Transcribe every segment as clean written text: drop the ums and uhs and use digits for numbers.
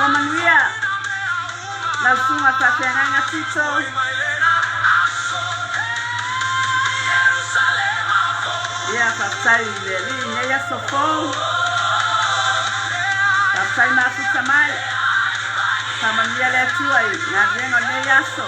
Soifua manuia lau susuga i le faafeagaiga Tito. Ia, faafetai i le Alii i lenei aso fou. Faafetai mafuta mai. Faamanuia le Atua i galuega o lenei aso.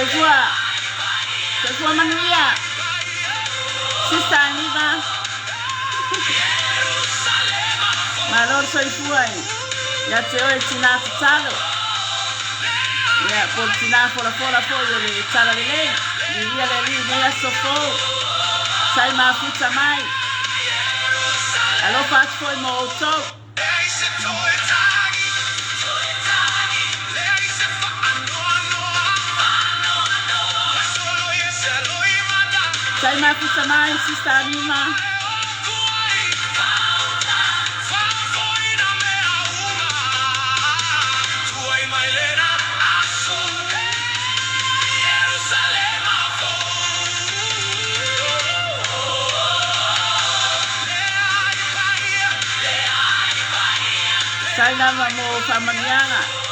Soifua. Soifua manuia. Sister Aniva. Malo le soifua ia te oe tinā tatalo. Ia, po o le tinā folafola foi o le Talalelei. Viia le Alii i lenei aso fou. Sai mafuta mai. Alofa atu foi mo outou. Sai mafuta mai, Sister Anima. Sai lava mo faamanuiaga.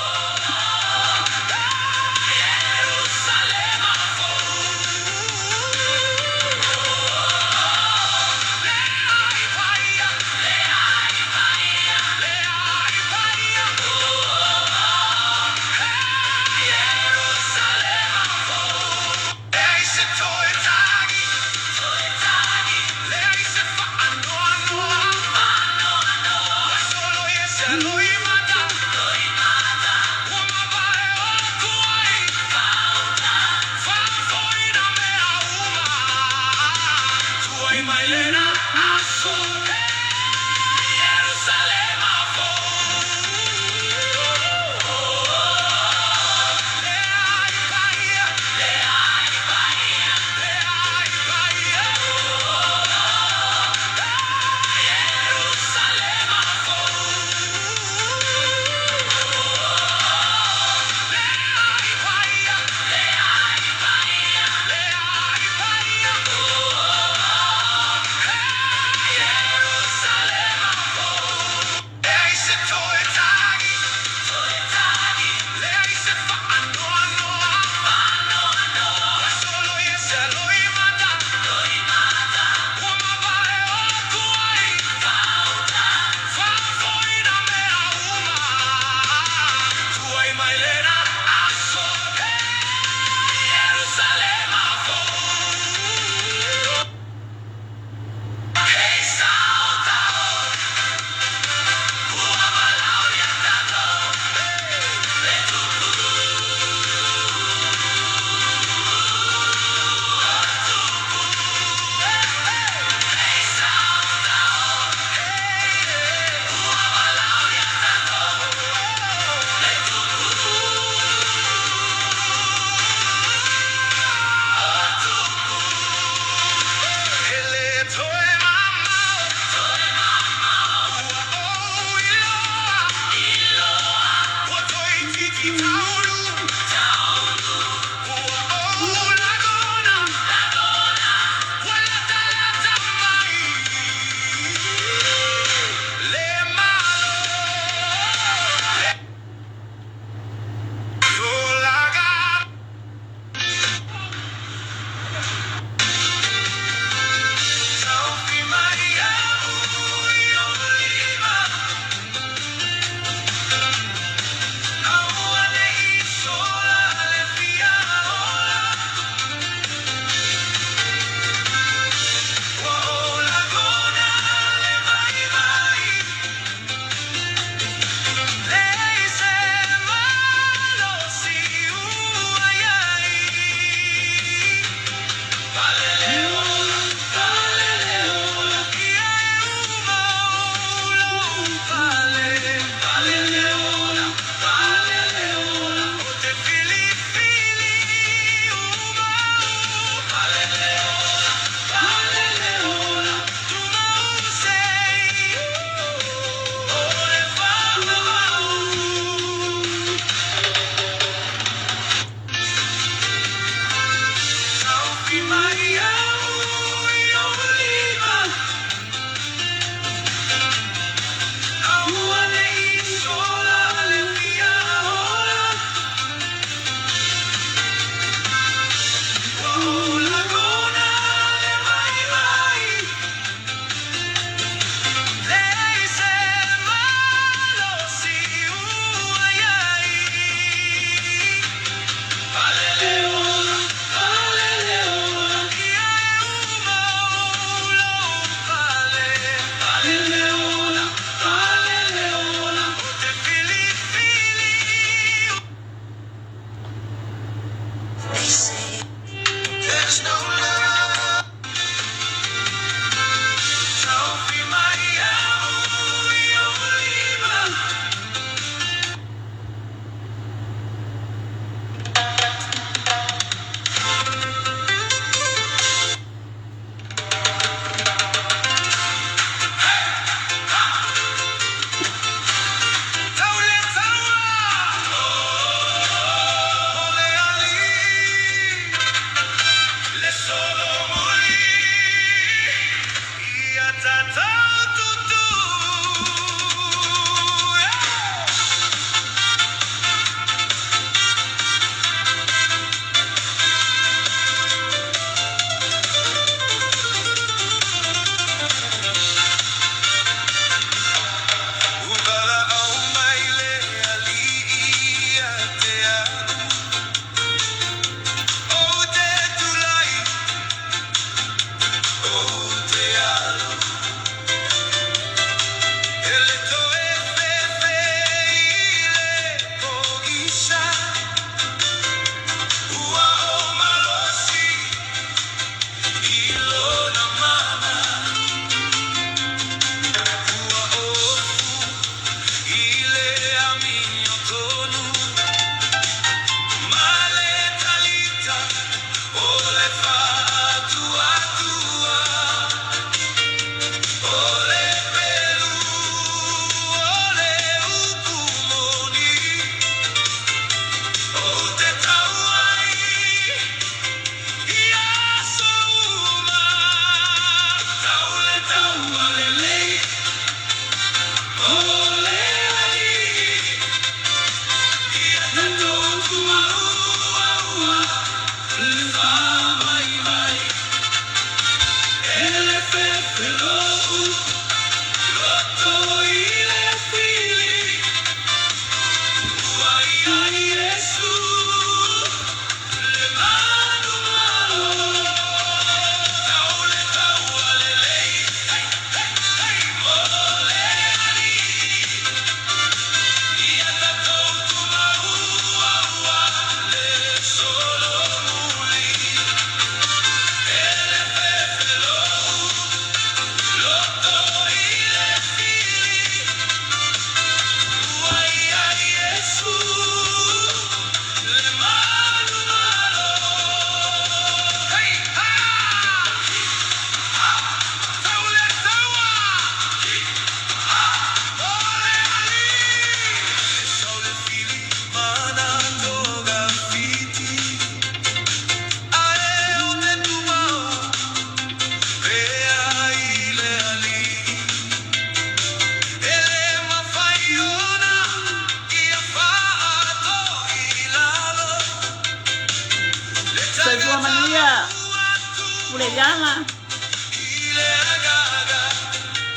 le iala.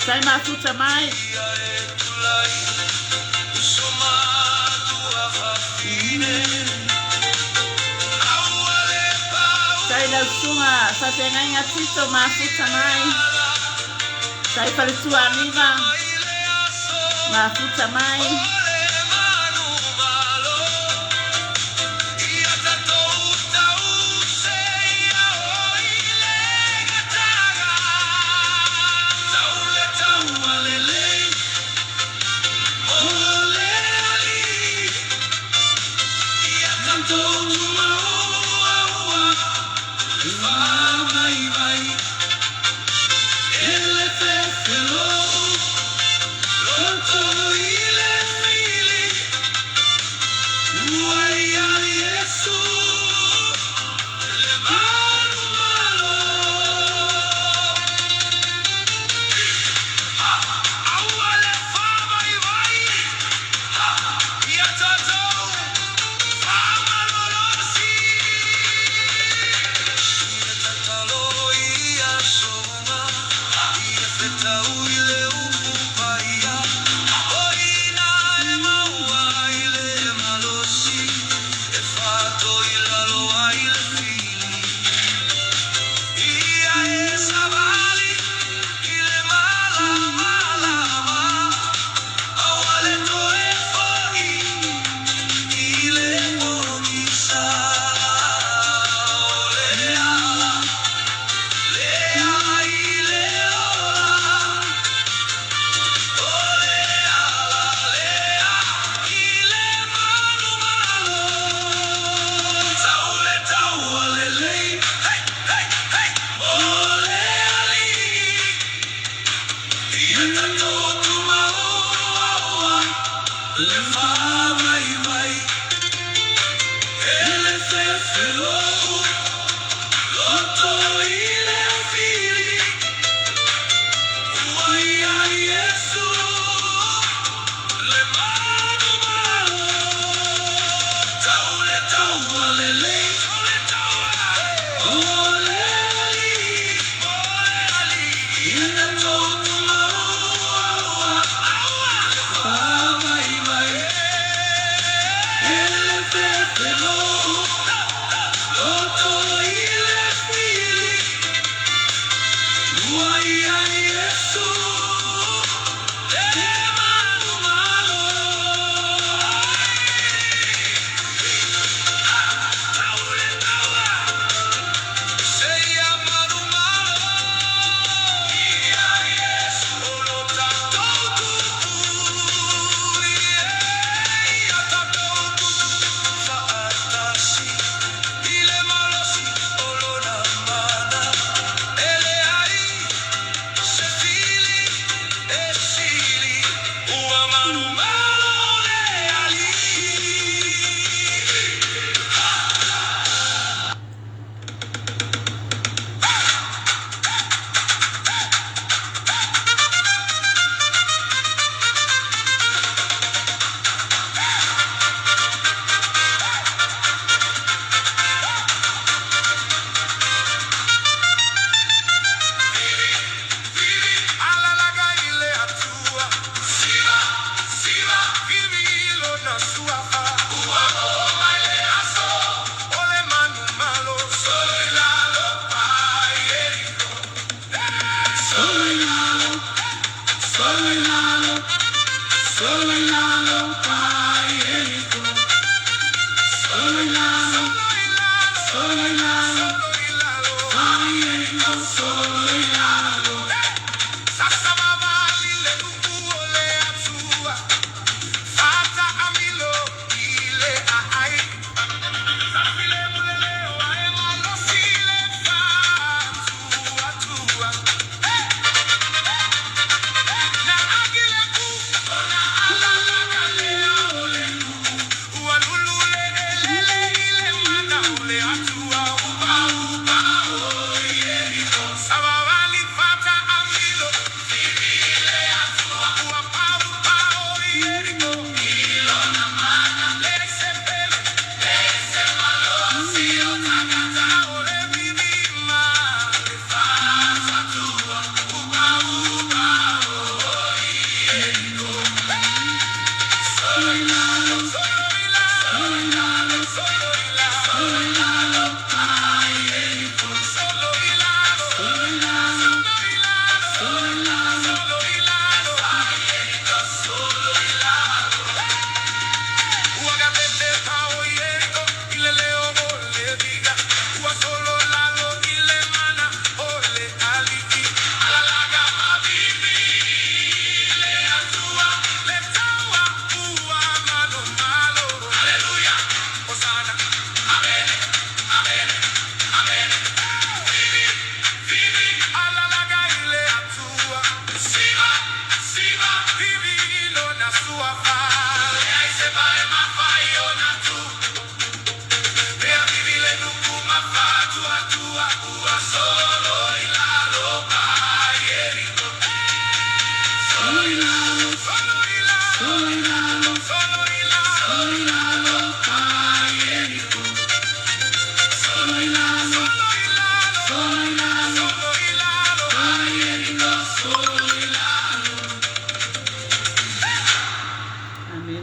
Sai mafuta mai. Sai lausuga faafeagaiga Tito mafuta mai. Sai faletua Aniva mafuta mai.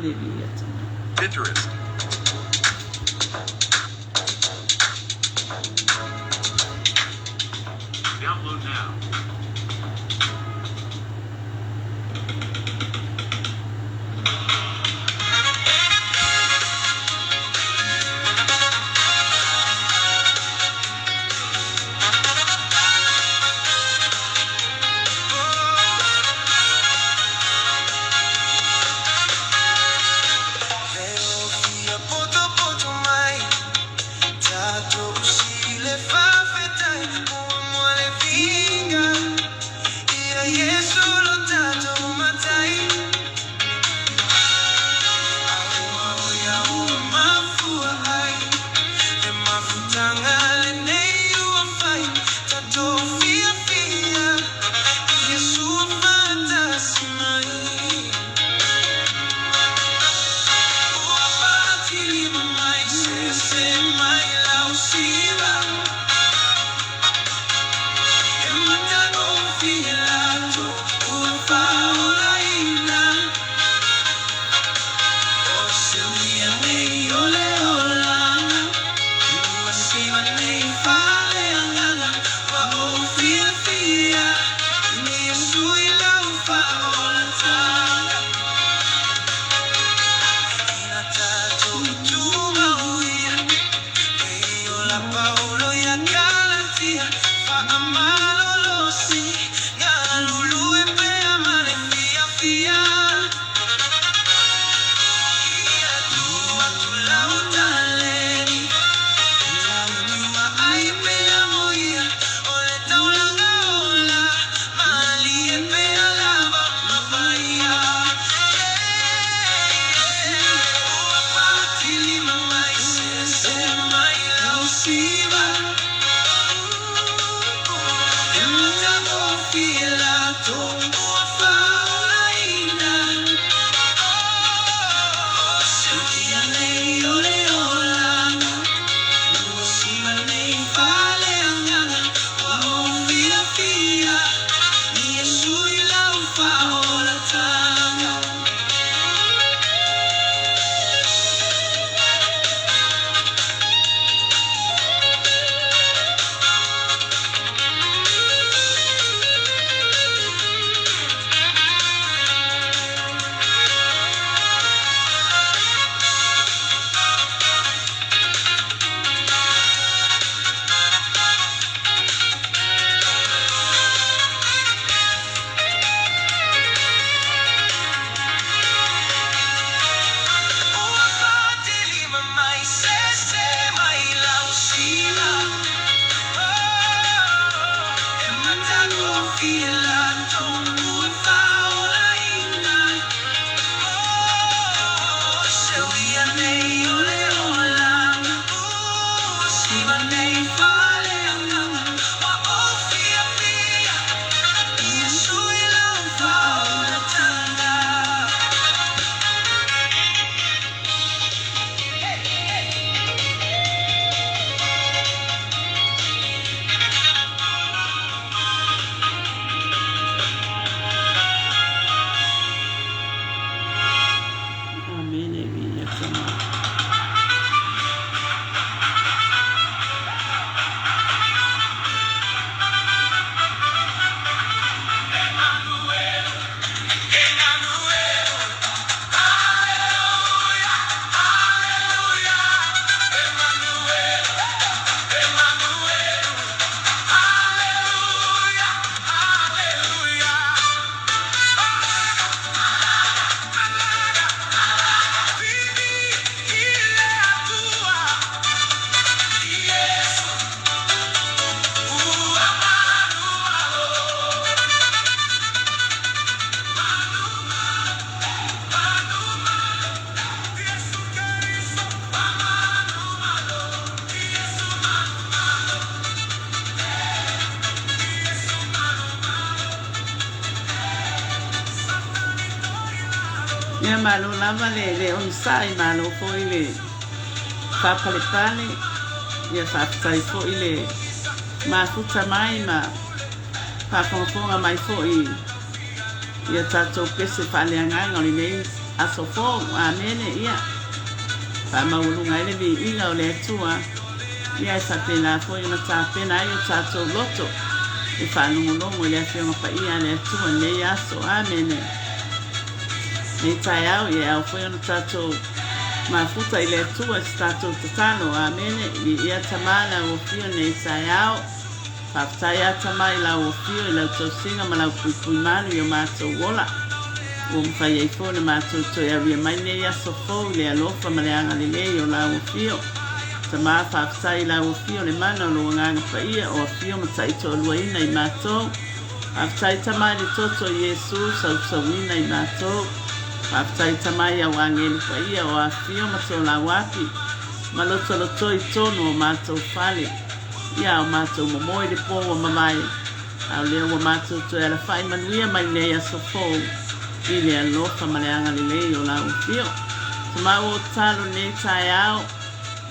Amene viia te mai. Pinterest. Download now. Amene viia te mai. Ia malo lava le le onosai, malo foi le faapalepale, ia faafetai foi le mafuta mai ma faafogafoga mai foi ia tatou pese faaleagaga o lenei aso fou. Amene. Ia faamaualuga ai le viiga o le Atua, ia e faapena foi ona tapena ai o tatou loto e faalogologo i le Afioga Paia a le Atua i lenei aso. Amene. Nei taeao, ia e ao foi ona tatou mafuta i le Atua i se tatou tatalo. Amene. Viia Tama lau Afio nei taeao. Faafetai a Tama i lau Afio i lau tausiga ma lau puipui malu i o matou ola. Ua mafai ai foi ona matou toe aulia mai nei aso fou i le alofa ma le agalelei o lau Afio. Tama, faafetai i lau Afio le mana o lou Agaga Paia o afio ma taitoaluaina i matou. Faafetai Tama i le toto o Iesu sausauina i matou. Faafetai Tama i au agelu paia o afio ma tolauapi ma lotolotoi tonu o matou fale. Ia o matou momoe i le po ua mavae, a o lea ua matou toe alafai manuia mai lenei aso fou i le alofa ma le agalelei o lau Afio. Tama ua ou tatalo i lenei taeao,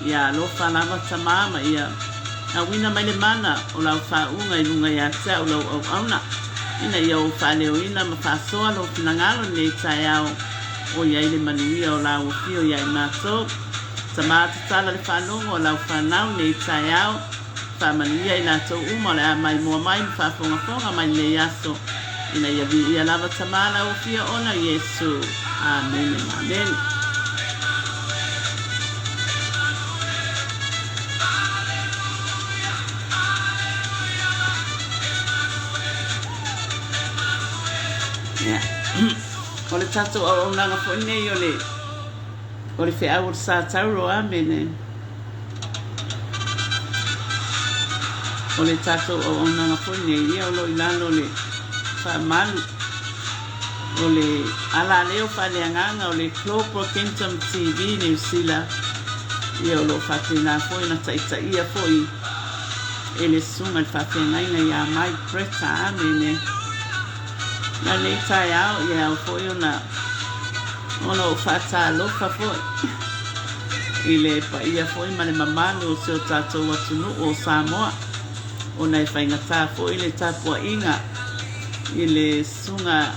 ia alofa lava Tama ma ia auina mai le mana o lau faauuga i luga ia te au lau auauna, ina ia ou faaleoina ma faasoa lou finagalo i lenei taeao o i ai le manuia o lau Afio ia i matou. Tama tatala le faalogo a lau fanau nei taeao, faamanuia i latou uma o le a maimoa mai ma faafogafoga mai lenei aso, ina ia viia lava Tama lau Afia ona Iesu. Amene ma amene. Ia. O le tatou auaunaga foi nei o le O le feau o le Sa Tauro, Amene. O le tatou auaunaga foi nei, ia o lo o i lalo o le faamalu o le alaleo faaleagaga o le Global Kingdom TV Niu Sila, ia o lo o faapena foi ona taitaia foi e le Susuga i le Faafeagaiga ia Mike Bretta. Amene. Ia lenei taeao, ia e ao foi ona Ona ou faatalofa foi i le paia foi ma le mamalu o si o tatou atunuu o Samoa, ona e faigata foi le tapuaiga i le susuga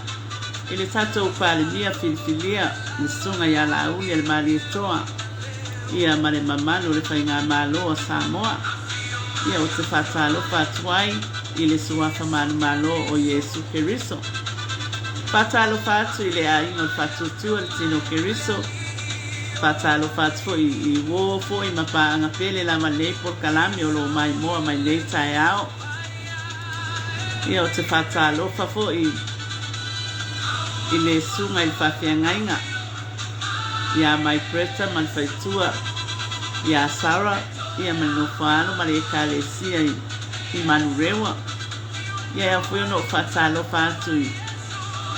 i le tatou Palemia filifilia, le susuga ia Laauli a le Malietoa, ia ma le mamalu o le Faigamalo a Samoa. Ia ou te faatalofa atu ai i le Suafa Manumalo o Iesu Keriso. Faatalofa atu i le aiga o le Faatuatua le Tino Keriso. Faatalofa atu foi i uō foi ma paaga pele lava lenei polokalame o lo o maimoa mai nei taeao. Ia ou te faatalofa foi i le susuga i le faafeagaiga iā Mike Bretta ma le faletua iā Sarah ia ma le nofoaalo ma le Ekalesia i Manurewa. Ia e ao foi ona ou faatalofa atu i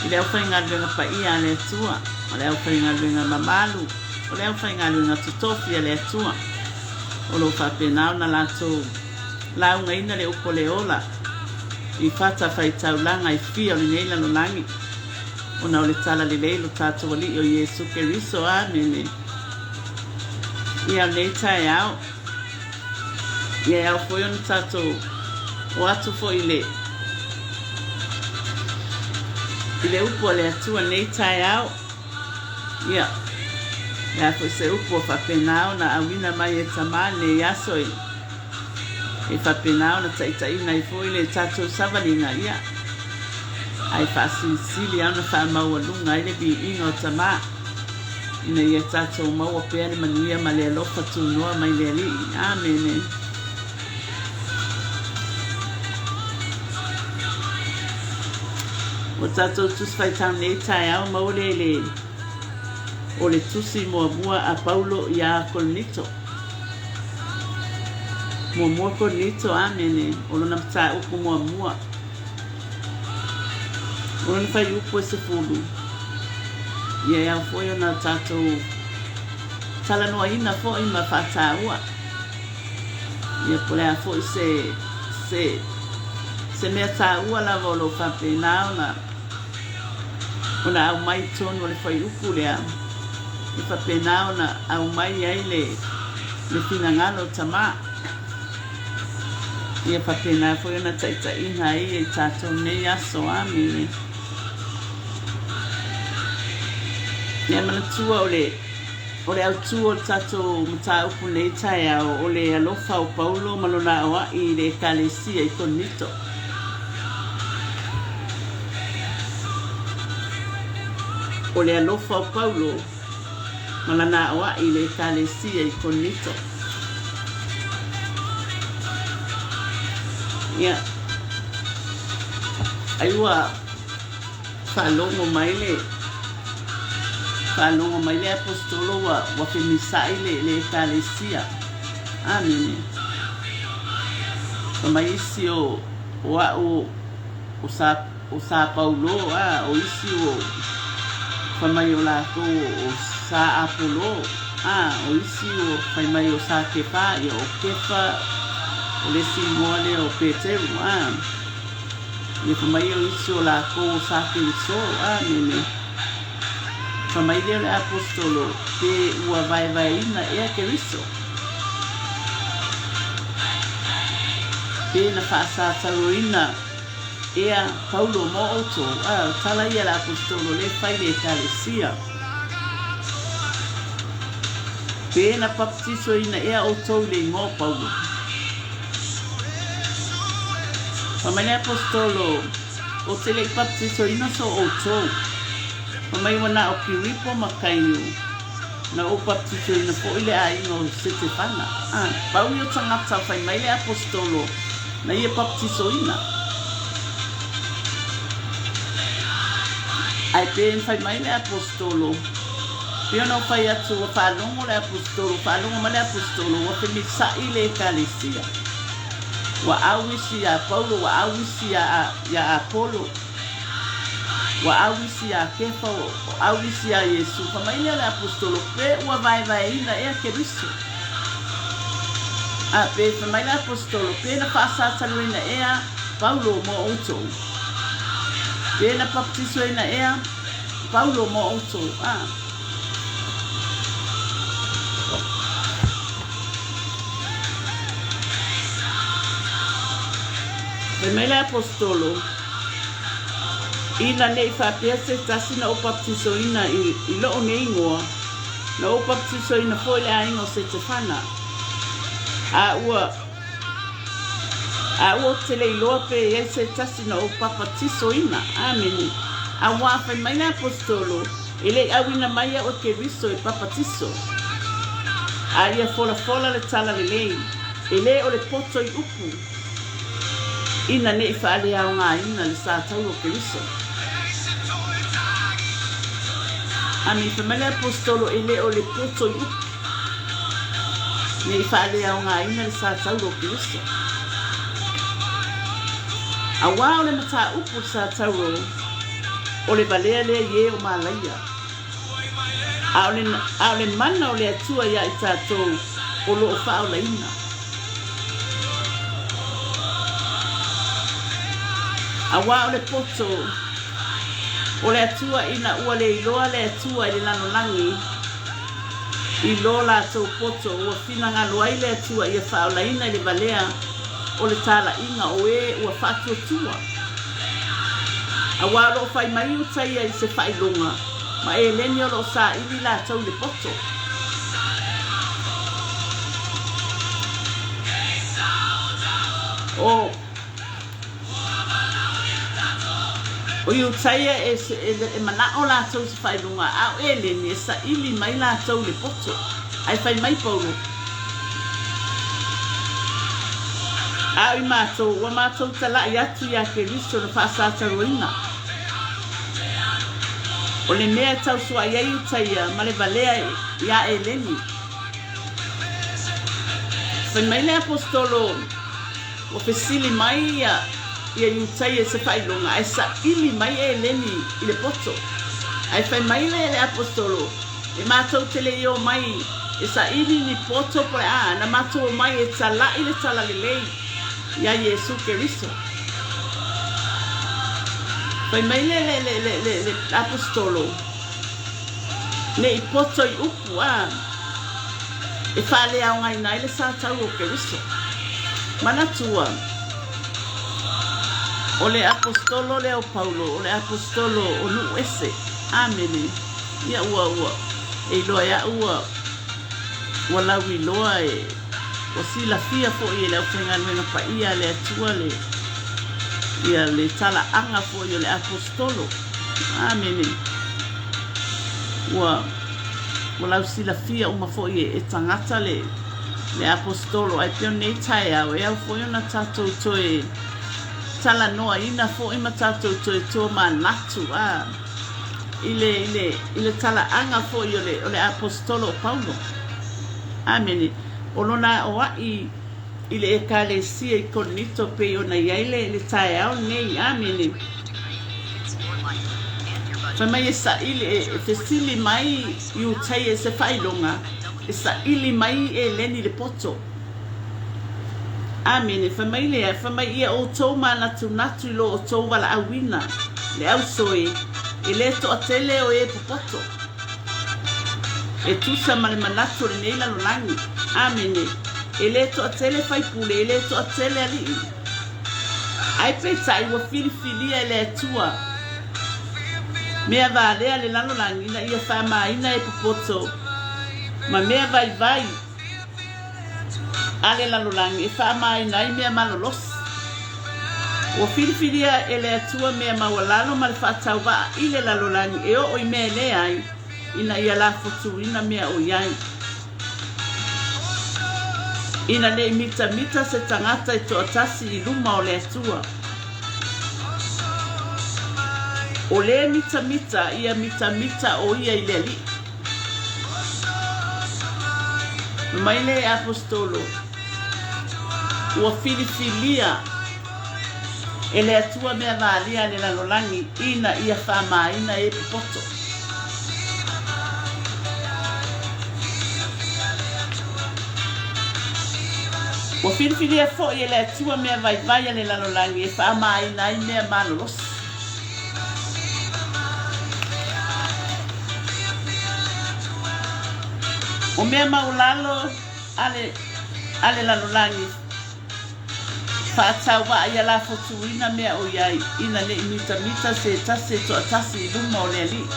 i le aufaigaluega paia a le Atua, o le aufaigaluega mamalu, o le aufaigaluega totofi a le Atua, o lo o faapena ona latou laugaina le upu o le ola i fatafaitaulaga e fia o lenei lalolagi, ona o le talalelei lo tatou Alii o Iesu Keriso. Amene. Ia o lenei taeao, Ia e ao foi ona tatou o atu foi i le i le upu a le Atua nei taeao. Ia, le a foi se upu ua faapena ona auina mai e Tamā lenei aso e, e faapena ona taitaiina ai foi le tatou savaliga, ia, ae faasilisili lava ona faamaualuga ai le viiga o Tamā. Ina ia tatou maua pea le manuia ma le alofa tunoa mai le Alii. Amene. Ua tatou tusi faitau nei taeao maua le le o le tusi muamua a Paulo iā Korinito. Muamua Korinito, amene, o lona mataupu muamua. O lona fuaiupu e 10, ia e ao foi ona tatou talanoaina foi ma faataua. Ia po o le a foi se, se, se mea taua lava o lo o faapena ona, ona aumai i totonu o le fuaiupu lea, e faapena ona aumai ai le, le finagalo o Tamā. Ia faapena foi ona taitaiina ai i tatou nei aso. Amene. Mea manatua o le o le autū o le tatou mataupu nei taeao o le alofa o Paulo ma lona aoaʻi i le Ekalesia i Korinito. O le alofa o Paulo ma lana aoaʻi i le Ekalesia i Korinito. Ia, ai ua faalogo mai le faalogo mai le Aposetolo ua ua femisaʻi le le Ekalesia. Amene. Fai mai isi o o aʻu o sa o Sa Paulo a o isi o fai mai o latou o Sa Apolo a o isi o fai mai o Sa Kefa ia o Kefa o le isi igoa lea o Peteru a. Ia fai mai o isi o lakou o sa Keriso, Amene. Fai mai lea o le Aposetolo, Pe ua vaevaeina ea Keriso? Pe na faasatauroina ea Paulo mo outou? A, o tala ia a le Aposetolo lea e fai i le Ekalesia. Pe na papatisoina ea outou i le igoa o Paulo? Fai mai le Aposetolo, Ou te le i papatisoina so outou. Fai mai ua na o Kiripo ma Kaio, na ou papatisoina foi le aiga o Setefana. A, pau ia o tagata, fai mai le Aposetolo, na ia papatisoina. Ae pe na fai mai le Aposetolo, pei ona ou fai atu ua faalogo le Aposetolo, faalogo mai le Aposetolo ua femisaʻi le Ekalesia. Ua ʻau isi iā Paulo, ua ʻau isi iā, iā Apolo, ua ʻau isi iā Kefa, ua ʻau isi iā Iesū. Fai mai lea le Aposetolo, pe ua vaevaeina ea Keriso? A pe fai mai le Aposetolo, pe na faasataluina ea Paulo mo outou? Pe na papatisoina ea Paulo mo outou? A. Fai mai le Aposetolo, Ina ne i faapea se tasi na ou papatisoina i, i loʻu nei igoa, na ou papatisoina foi le aiga o Setefana. A ua, a ua ou te le iloa pe i ai se tasi na ou papatisoina. Amene. Auā, fai mai le Aposetolo, E le i ʻauina mai au e Keriso e papatiso, a ia folafola le tala lelei, e lē o le poto i upu, ina ne i faaleaogaina le sātaua o Keriso. Amene. Fai mai le Aposetolo, e lē o le poto i upu, ne i faaleaogaina le sātaua o Keriso. Auā o le mataupu o le sātaua o. O le valea lea i e o Malaia. A o le, a o le mana o le Atua iā i tatou o lo o faaolaina. Auā o le poto o le Atua ina ua le iloa le Atua i le lalolagi i lo latou poto ua finagalo ai le Atua ia faaolaina i le valea o le talaiga o e ua faatuatua. Auā o lo o fai mai uta ia i se faailoga, ma Eleni o lo o saili latou i le poto. O O Iutaia e, e, e manaʻo latou i se faailoga, a o Eleni e saili mai latou i le poto. Ae fai mai Paulo, A o i matou, ua matou talaʻi atu iā Keriso na faasataroina. O le mea e tausuaʻi ai Iutaia ma le valea iā Eleni. Fai mai le Aposetolo, Ua fesili mai ia ia Iutaia i se faailoga, ae saili mai Eleni i le poto. Ae fai mai le le Aposetolo, E matou te le i omai e saili ni poto po le a, na matou omai e talaʻi le talalelei iā Iesu Keriso. Fai mai le le le le le le Aposetolo, Ne i poto i upu, a e faaleaogaina ai le sātau o Keriso. Manatua, o le Aposetolo lea o Paulo, o le Aposetolo o nuu ese. Amene. Ia ua ua e iloa e a'u ua ua lauiloa e ua silafia foi e le aufaigaluega paia a le Atua le ia le talaaga foi o le Aposetolo. Amene. Ua ua lausilafia uma foi e tagata le le Aposetolo ae pei o lenei taeao e ao foi ona tatou toe talanoaina foi ma tatou toe tomanatu a i le, i le, i le talaaga foi o le, o le Aposetolo o Paulo. Amene. O lona aoa'i i le Ekalesia i Korinito pei ona i ai le, le taeao lenei. Amene. Fai mai e saili, e, e fesili mai Iutaia i se faailoga, e saili mai e Eleni le poto. Amene. Fai mai lea, fai mai ia outou manatunatu i lo outou valaauina, le auso e, e le toatele o e popoto, e tusa ma le manatu o lenei lalolagi. Amene. E le toatele faipule, e le toatele alii. Ae peitai ua filifilia e le Atua mea valea le lalolagi ina ia faamaina e popoto ma mea vaivai a le lalolagi e faamaina ai mea malolosi. Ua filifilia e le Atua mea maualalo ma le faatauvaa i le lalolagi e oo i mea e leai, ina ia lafotuina mea o i ai. Ina ne i mitamita se tagata e toatasi i luma o le Atua. O le mitamita, ia mitamita o ia i le Alii. Mai le Aposetolo, ua filifilia e le Atua mea valia a le lalolagi ina ia faamaina e popoto. Ua filifilia foi e le Atua mea vaivai a le lalolagi e faamaina ai mea malolosi. O mea maualalo a le, a le lalolagi, faatauvaa ia lafotuina mea o i ai, ina ne i mitamita se tasi e toatasi i luma o le Alii.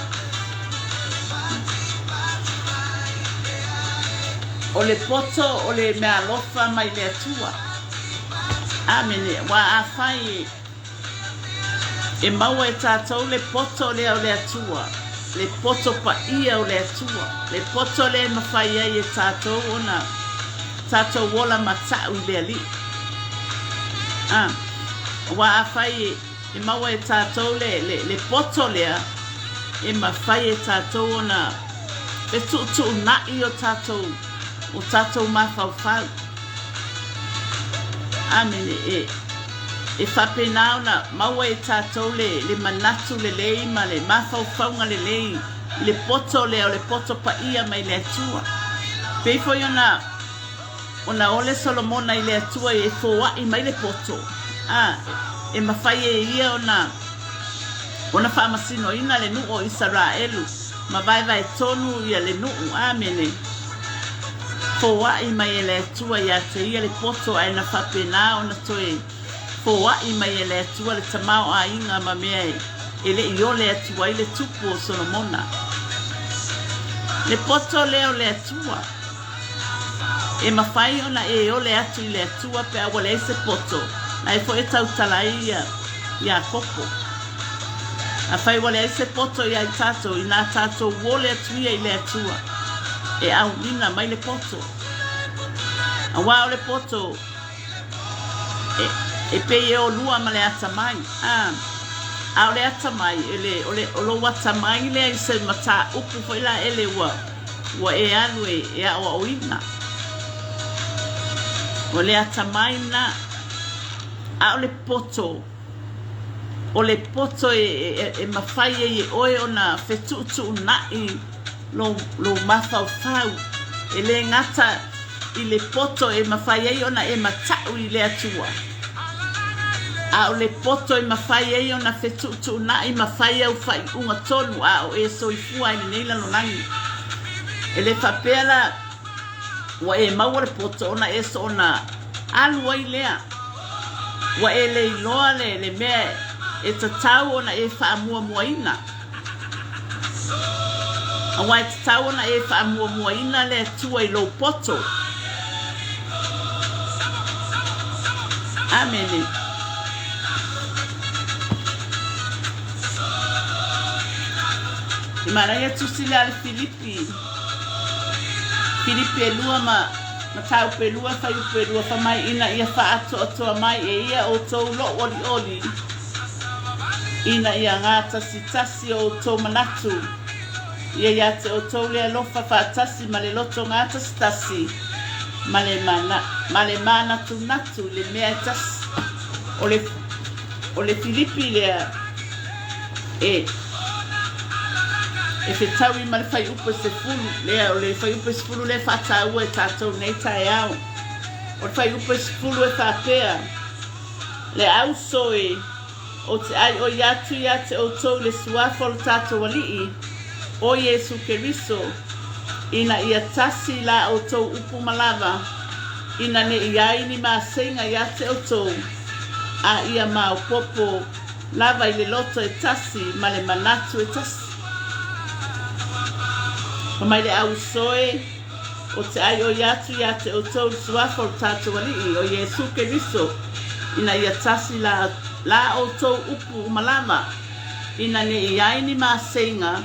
O le poto o le meaalofa mai le Atua. Amene. Aua afai e E maua e tatou le poto lea o le Atua, le poto paia o le Atua, le poto lea e mafai ai e tatou ona tatou ola mata'u i le Alii. A, aua afai e maua e tatou le, le, le poto lea, e mafai e tatou ona fetuutuuna'i o tatou, o tatou mafaufau. Amene. E, e faapena ona maua e tatou le, le manatu lelei ma le mafaufauga lelei i le poto lea o le poto paia mai le Atua. Pei foi ona, ona ole Solomona i le Atua e foaʻi mai le poto, a, e mafai e ia ona, ona faamasinoina le nuu o Isaraelu ma vaevae tonu ia le nuu. Amene. Foaʻi mai e le Atua iā te ia le poto ae na faapena ona toe foaʻi mai e le Atua le tamaoaiga ma mea e le i ole atu ai le tupu o Solomona. Le poto lea o le Atua. E mafai ona e ole atu i le Atua pe a ua leai se poto, la e foi e tautala ai ia Iakopo. Afai ua leai se poto iā i tatou, inā tatou ole atu ia i le Atua, e auina mai le poto. Auā o le poto, e, e pei e olua ma le atamai. A, a o le atamai, e le, o le, o lou atamai lea i se mataupu foi la ele ua, ua e alu e, e aoaoina. O le atamai na, a o le poto, O le poto e mafai ai e ʻoe ona fetuʻutuʻunaʻi lou, lou mafaufau. E lē gata i le poto e mafai ai ona e mataʻu i le Atua, a o le poto e mafai ai ona fetuʻutuʻunaʻi ma fai au faaiuga tonu a o e soifua ai lenei lalolagi. E le faapea la ua e maua le poto ona e soona alu ai lea. Ua e le iloa le, le mea e tatau ona e faamuamuaina. Aua e tatau ona e faamuamuaina le Atua i lou poto. Amene. E manaia tusi lea a le Filipi. Filipi e lua ma mataupu e lua fuaiupu e lua fai mai ina ia faaatoatoa mai e ia outou lou olioli ina ia gatasitasi o outou manatu ia ia te outou le alofa faatasi ma le loto gatasitasi ma le, mana, ma le manatunatu i le mea e tasi. O le, o le Filipi lea e e fetaui ma le fuaiupu e 10 lea, o le fuaiupu e 10 lea e faataua e tatou nei taeao. O le fuaiupu e 10 e faapea, Le auso e, ou te ʻaiʻoi atu iā te ʻoutou i le suafa o le tatou Alii, o Iesū Keriso, ina ia tasi la ʻoutou upu ma lava, ina ne i ai ni maseiga iā te ʻoutou, a ia maopopo lava i le loto e tasi ma le manatu e tasi. Fai mai le auso e, Ou te ʻaiʻoi atu iā te ʻoutou i le suafa o le tatou Alii, o Iesū Keriso, ina ia tasi la, la ʻoutou upu uma lava, ina ne i ai ni maseiga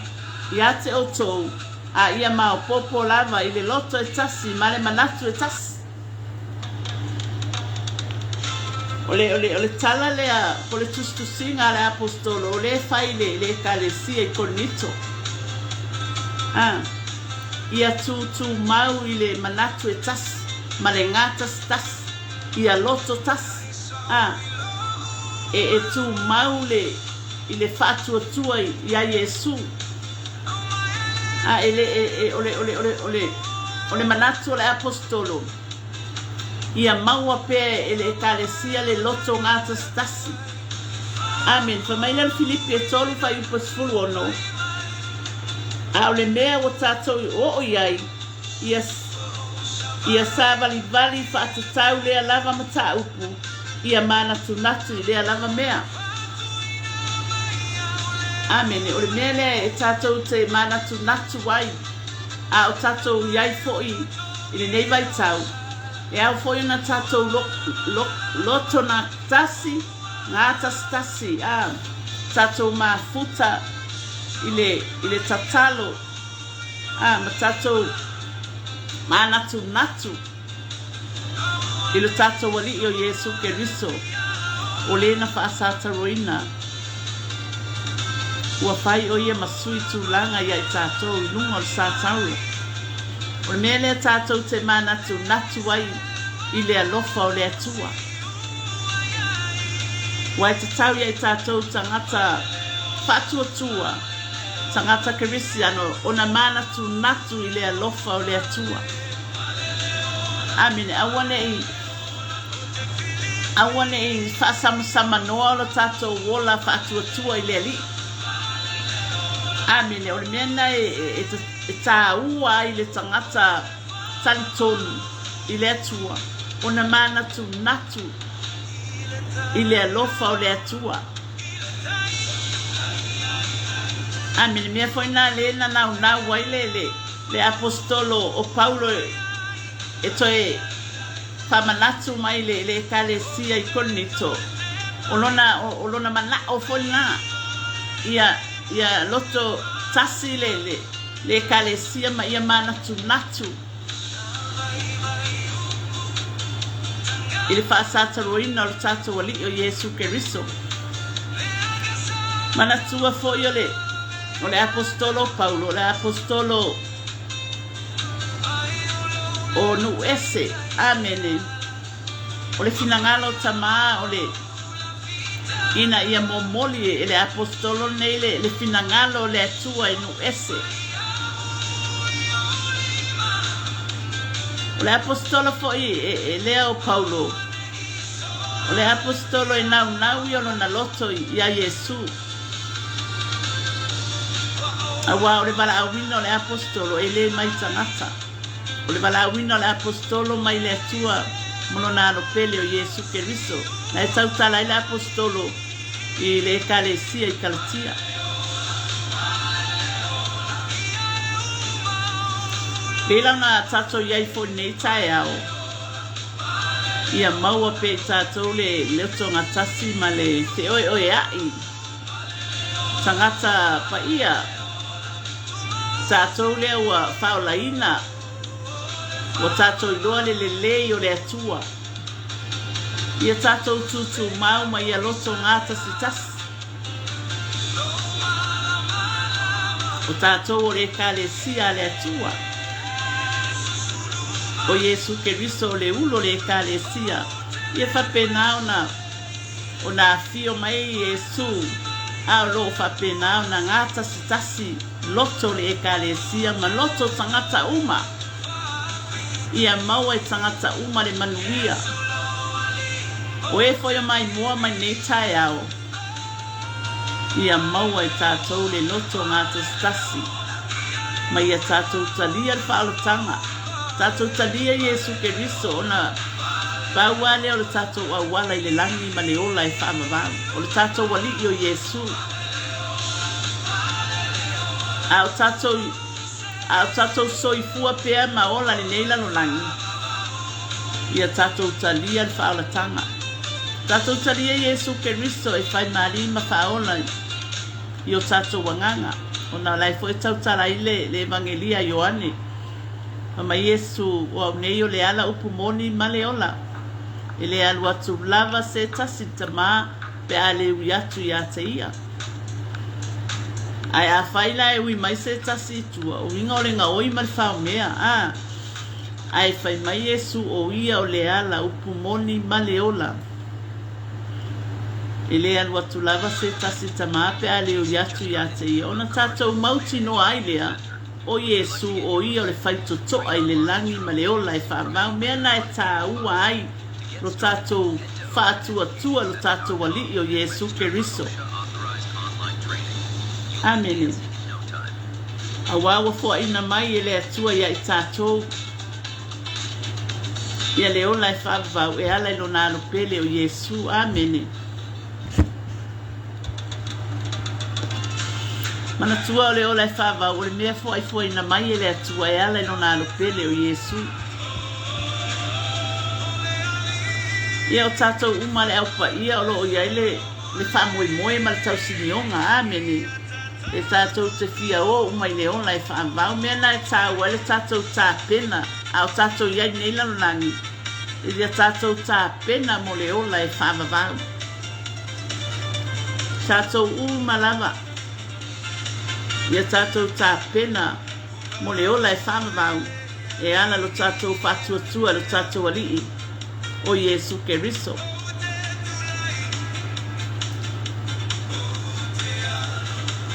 iā te ʻoutou, a ia maopopo lava i le loto e tasi ma le manatu e tasi. O le, o le, o le tala lea, po o le tusitusiga a le Aposetolo, o lea e fai i le, le Ekalesia i Korinito. A, ia tūtūmau i le manatu e tasi, ma le gātasitasi, ia loto tasi. A, e, e tūmau le, i le faatuatua i a Iesū. A e le, e, e, o le, o le, o le, o le, o le manatu o le Aposetolo, ia maua pea e le Ekalesia le loto gatasitasi. Amene. Fai mai lea le Filipi e 3 fuaiupu e 16, A o le mea ua tatou oo i ai, ia, ia savalivali faatatau lea lava mataupu, ia manatunatu i lea lava mea. Amene. O le mea lea e tatou te manatunatu ai, a o tatou i ai foi i lenei vaitau, e ao foi ona tatou lo, lo, loto na tasi, gatasitasi, a tatou mafuta i le, i le tatalo, a ma tatou manatunatu i lo tatou Alii o Iesu Keriso, o le na faasataroina, ua fai o ia ma sui tulaga ia i tatou i luga o le satauro. O le mea lea tatou te manatunatu ai i le alofa o le Atua. Ua e tatau ia i tatou tagata faatuatua, tagata Kerisiano, ona manatunatu i le alofa o le Atua. Amene. Aua ne i, aua ne i faasamsamanoa o lo tatou ola faatuatua i le Alii. Amene. O le mea lena e, e, e, e tāua ai le tagata talitonu i le Atua, ona manatunatu i le alofa o le Atua. Amene. Mea foi na lē na naunau ai le, le, le Aposetolo o Paulo e toe faamanatu mai le, le Ekalesia i Korinito, o lona, o, o lona manaʻo foi lena, ia, ia loto tasi le, le, le Ekalesia ma ia manatunatu i le faasataroina o le tatou Alii o Iesu Keriso. Manatua foi o le, o le Aposetolo o Paulo, o le Aposetolo o nuu ese. Amene. O le finagalo o Tamā o le ina ia momoli e le Aposetolo nei le, le finagalo o le Atua i nuu ese. O le Aposetolo foi e, e lea o Paulo, o le Aposetolo e naunau i o lona loto iā Iesu. Auā o le valaauina o le Aposetolo e le mai tagata. O le valaauina o le Aposetolo mai le Atua ma lona Alo pele o Iesu Keriso, na e tautala ai le Aposetolo i le Ekalesia i Kalatia. Pēlā ona tātou i ai foi lenei taeao, ia maua pea i tātou le lotogatasi ma le feoeoeaʻi tagata paia, tātou lea ua faaolaina, ua tātou iloa le lelei o le Atua. Ia tātou tūtūmau ma ia loto gātasitasi. O tātou o le Ekalesia a le Atua. O Iesu Keriso o le ulu o le Ekalesia. Ia faapena ona ona afio mai Iesu, a o lo o faapena ona gātasitasi loto o le Ekalesia ma loto o tagata uma. Ia maua e tagata uma le manuia. O e foi o maimoa mai nei taeao. Ia maua e tātou le loto gātasitasi, ma ia tātou talia le faaolotaga, tātou talia Iesu Keriso ona pau lava lea o le tātou auala i le lagi ma le ola e faavavau, o le tātou Alii o Iesu. A o tātou, a o tātou soifua pea ma ola lenei lalolagi, ia tātou talia le faaolataga. Tātou talia Iesu Keriso e whai mālī ma whāola i o tātou agaga, ona o la e foi e tautala ai le, le Evangelia a Ioane. Fai mai Iesu, O au nei o le ala upu moni ma le ola. E le alu atu lava se tasi le Tamā pe a le ui atu iā te ia. Ae afai la e ui mai se tasi i tua, o uiga o le gaoi ma le whaomea, a, Ae fai mai Iesu, O ia o le ala, upu moni ma le ola. E le alu atu lava se tasi tamā pe a le ui atu iā te ia. Ona tātou mautinoa ai lea, o Iesu, o ia o le faitotoa i le lagi ma le ola e faamau mea na e tāua ai lo tātou faatuatua lo tātou Alii o Iesu Keriso. Amene. Auā ua foaina mai e le Atua iā i tātou ia le ola e faavavau e ala i Lona Alo pele o Iesū. Amene. Manatua o le ola e faavau o le mea foaifoaina mai e le Atua e ala i Lona Alo pele o Iesū. Ia o tātou uma le Au Paia o lo o i ai le, le faamoemoe ma le tausinioga. Amene. E tātou te fia ō uma i le ola e whaavao mea na e tāua ai le tātou tāpena, a o tātou i ai nei lalolagi, i ia tātou tāpena mo le ola e whaavavau. Tātou uma lava, ia tātou tāpena mo le ola e whaavavau, e ala lo tātou whaatuatua lo tātou Alii, o Iesu Keriso.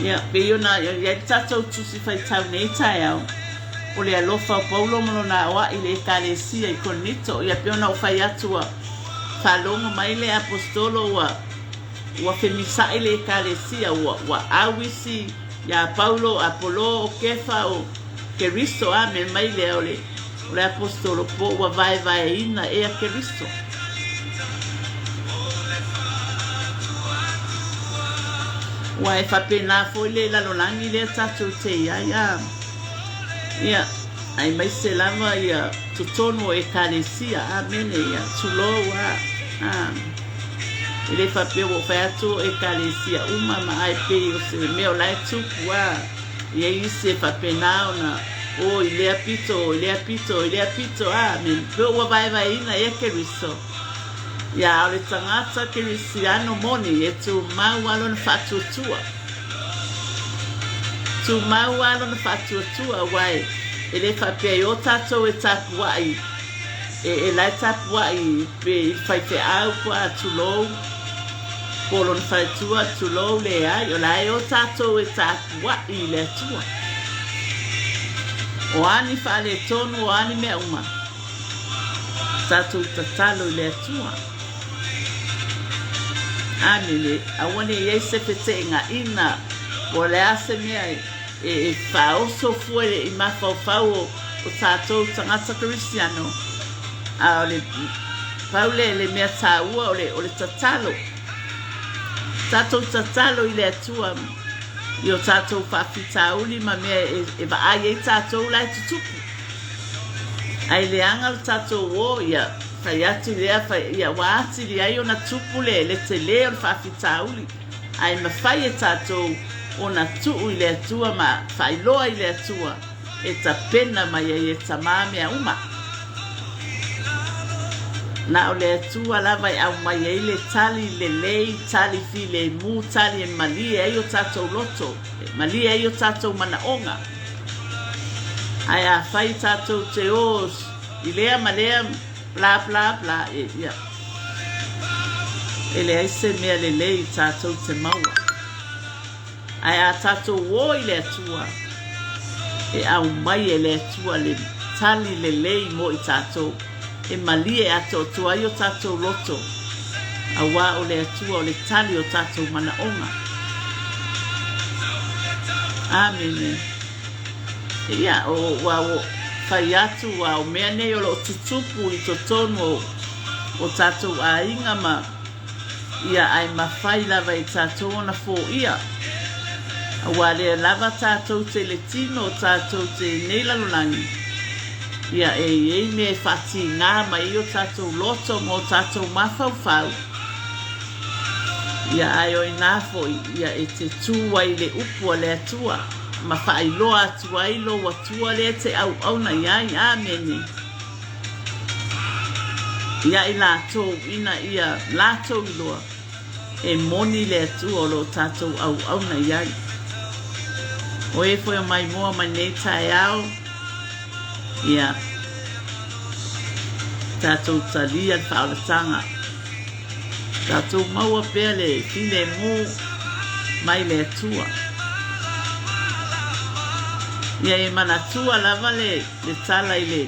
Ia, pei ona i ai le tātou tusi faitau nei taeao, o le alofa o Paulo ma lona aoaʻi i le Ekalesia i Korinito, ia pei ona ou fai atu ua faalogo mai le Aposetolo ua ua femisaʻi le Ekalesia, ua ua ʻau isi iā Paulo, Apolo, o Kefa, o Keriso, a me mai lea o le O le Aposetolo po ua vaevaeina ea Keriso. Ua e faapena foi le lalolagi lea tatou te i ai, a. Ia, aemaise lava ia totonu o Ekalesia, amene, ia, tulou, a, a. E le faapea ua ou fai atu o Ekalesia uma ma ae pei o se mea o la e tupu, a. I ai isi e faapena ona o i lea pito, o i lea pito, o i lea pito, a me pea ua vaevaeina ea Keriso. Ia, a o le tagata Kerisiano moni e tumau lava lona faatuatua. Tumau lava lona faatuatua, aua e, e le faapea i o tatou e tapuai, e, e la e tapuai pe i le faifeau po a tulou, po o lona faletua, tulou, leai, o la e o tatou e tapuai i le Atua. O a ni faaletonu, o a ni mea uma, tatou tatalo i le Atua. Amene. Aua ne i ai se feteʻegaʻina, po o le a se mea e, e, e faaoso fua i, i mafaufau o, o tatou tagata Kerisiano. A o le pau le, le mea tāua o le, o le tatalo. Tatou tatalo i le Atua i o tatou faafitauli ma mea e, e vaai ai tatou la e tutupu. Ae leaga le tatou o, ia, fai atu i lea, fai, ia, ua atili ai ona tupu le, le telē o le faafitauli. Ae mafai e tatou ona tuu i le Atua ma faailoa i le Atua e tapena mai ai e Tamā mea uma. Na o le Atua lava e aumai ai le tali lelei, tali filemu, tali e malie ai o tatou loto, e malie ai o tatou manaoga. Ae afai tatou te o i lea ma lea bla bla bla, e, ia, e leai se mea lelei tatou te maua. Ae a tatou o i le Atua, e aumai e le Atua le tali lelei mo i tatou, e malie atoatoa ai o tatou loto, auā o le Atua o le tali o tatou manaoga. Amene. Ia, o, ua o, fai atu, ua o mea nei o lo o tutupu i totonu o, o tatou aiga ma, ia, ae mafai lava e tatou ona foia. Aua lea lava tatou te le tino, tatou te nei lalolagi, ia, e i ai mea e faatigā mai ai o tatou loto ma o tatou mafaufau, Ia, ae o inā foi, ia, e te tū ai i le upu a le Atua, ma faailoa atu ai lou Atua lea e te auauna i ai. Amene. Ia i latou, ina ia latou iloa, e moni le Atua o lo o tatou auauna i ai. O e foi o maimoa mai nei taeao, ia, tatou talia le faaolataga. Tatou maua pea le filemu mai le Atua. Ia e manatua lava le, le tala i le,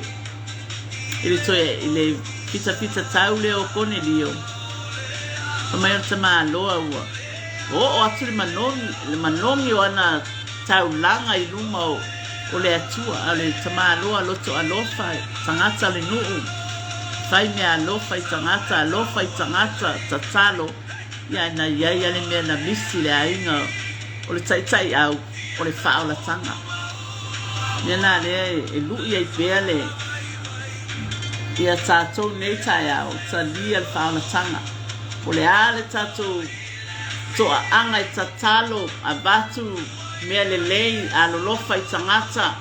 i le toe, i le pitapita tau lea o Konelio. Fai mai o le tamaloa ua oo atu le manogi, le manogi o ana taulaga i luma o, o le Atua, a o le tamaloa loto alofa, tagata o le nuu, fai mea alofa i tagata, alofa i tagata, tatalo, ia na i ai a le mea na misi i le aiga o le taitaiau, o le faaolataga. Mea na lea e lui ai pea le ia tatou nei taeao, talia le faaolataga. O le a le tatou toaaga e tatalo, avatu mea lelei, alolofa i tagata.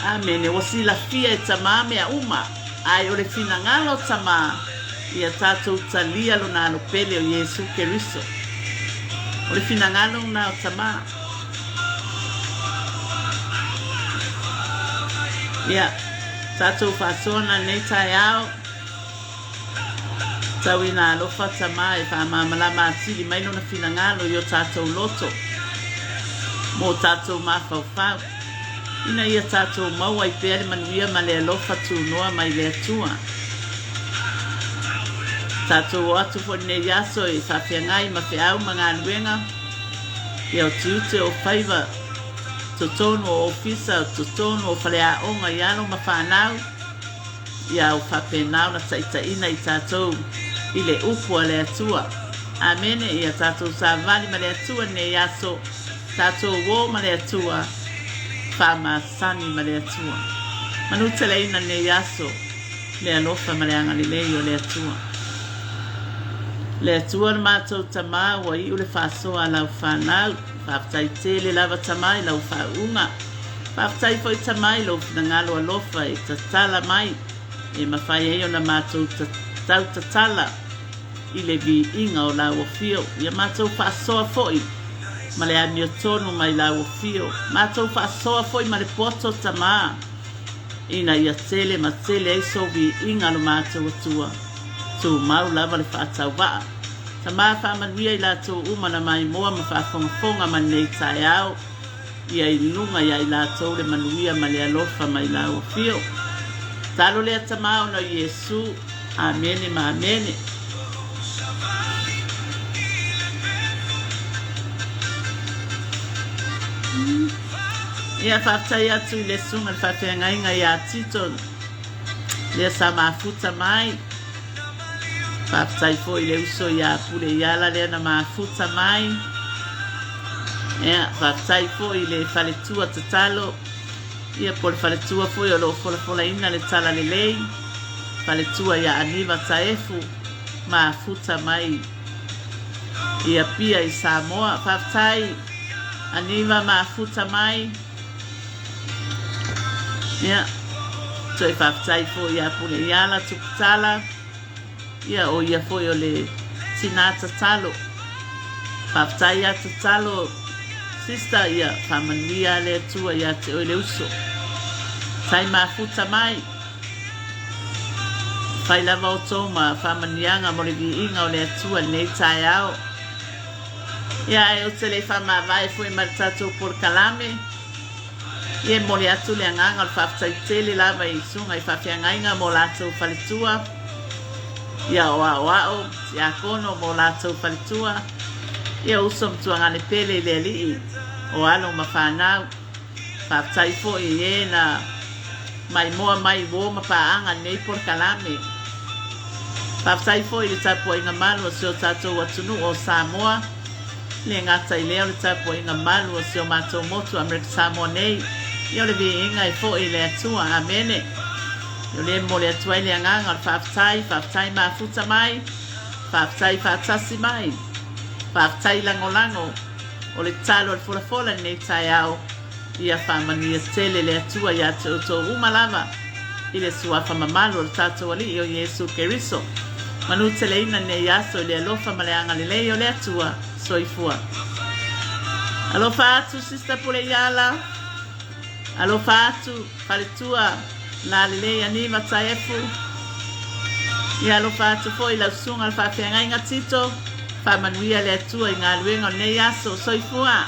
Amene. Ua silafia e Tamā mea uma, ae o le finagalo o Tamā, ia tatou talia Lona Alo Pele o Iesu Keriso. O le finagalo lena o Tamā. Ia, tatou faasoana lenei taeao. Tau ina alofa Tamā e faamalamalama atili mai Lona finagalo i o tatou loto mō tatou mafaufau, ina ia tatou maua ai pea le manuia ma le alofa tunoa mai le Atua. Tatou o atu foi lenei aso e faafeagai ma feau ma galuega, ia o tiute o faiva totonu o ofisa, totonu o faleaoga i alo ma fanau, Ia ua faapena ona taitaiina i tatou i le upu a le Atua. Amene. Ia tatou savali ma le Atua lenei aso, tatou o ma le Atua, faamasani ma le Atua. Manuteleina lenei aso, le alofa ma le agalelei o le Atua. Le Atua le matou Tamā, ua iu le faasoa a lau fanau. Faafetai tele lava Tamā i lau faauuga. Faafetai foi Tamā i lou finagalo alofa e tatala mai e mafai ai ona matou tau tatala i le viiga o lau afio. Ia matou faasoa foi ma le amiotonu mai lau afio. Matou faasoa foi ma le poto Tamā ina ia tele ma tele ai sou viiga lo matou Atua. Tumau lava le faatauvaa. Tamā faamanuia i latou uma na maimoa ma faafogafoga ma lenei taeao. Ia i luga ia i latou le manuia ma le alofa mai lau afio. Talo lea Tama ona o Iesu. Amene ma amene. Ia faafetai atu i le susuga i le faafeagaiga ia Tito lea sa mafuta mai. Faafetai foi i le uso ia Pule Iala lea na mafuta mai. Ia, faafetai foi i le faletua tatalo Ia po o le faletua foi o lo o folafolaina le talalelei, faletua ia Aniva Taefu, mafuta mai i Apia i Samoa. Faafetai Aniva mafuta mai. Ia, toe faafetai foi ia Puleiala Tuputala. Ia, o ia foi o le tinā tatalo. Faafetai a tatalo, sister, ia faamanuia le Atua ia te oe le uso. Tai mafuta mai. Fai lava outou ma faamanuiaga mo le viiga o le Atua i lenei taeao. Ia, ae ou te le i faamavae foi ma le tatou polokalame, Ia e momoli atu le agaga o le faafetai tele lava i susuga i faafeagaiga mo latou faletua, ia o aoao, tiakono mo latou faletua, ia uso ma tuagane pele i le Alii, o alo ma fanau. Faafetai foi i e na maimoa mai i uo ma paaga i lenei polokalame. Faafetai foi i le tapuaiga malu a si o tatou atunuu o Samoa, le gata i lea o le tapuaiga malu o si o matou motu Amerika Samoa nei. Ia o le viiga e foi i le Atua. Amene. Ia o lea e momoli atu ai le agaga o le faafetai, faafetai mafuta mai, faafetai faatasi mai, faafetai lagolago o le talo a le folafola i lenei taeao. Ia faamanuia tele le Atua ia te outou uma lava i le suafa mamalu o le tatou Alii o Iesu Keriso. Manuteleina lenei aso i le alofa ma le agalelei o le Atua. Soifua. Alofa atu Sister Puleiala. Alofa atu Faletua Lalelei Aniva Taefu. Ia alofa atu foi i lau susuga le faafeagaiga Tito. Faamanuia le Atua i galuega o lenei aso. Soifua.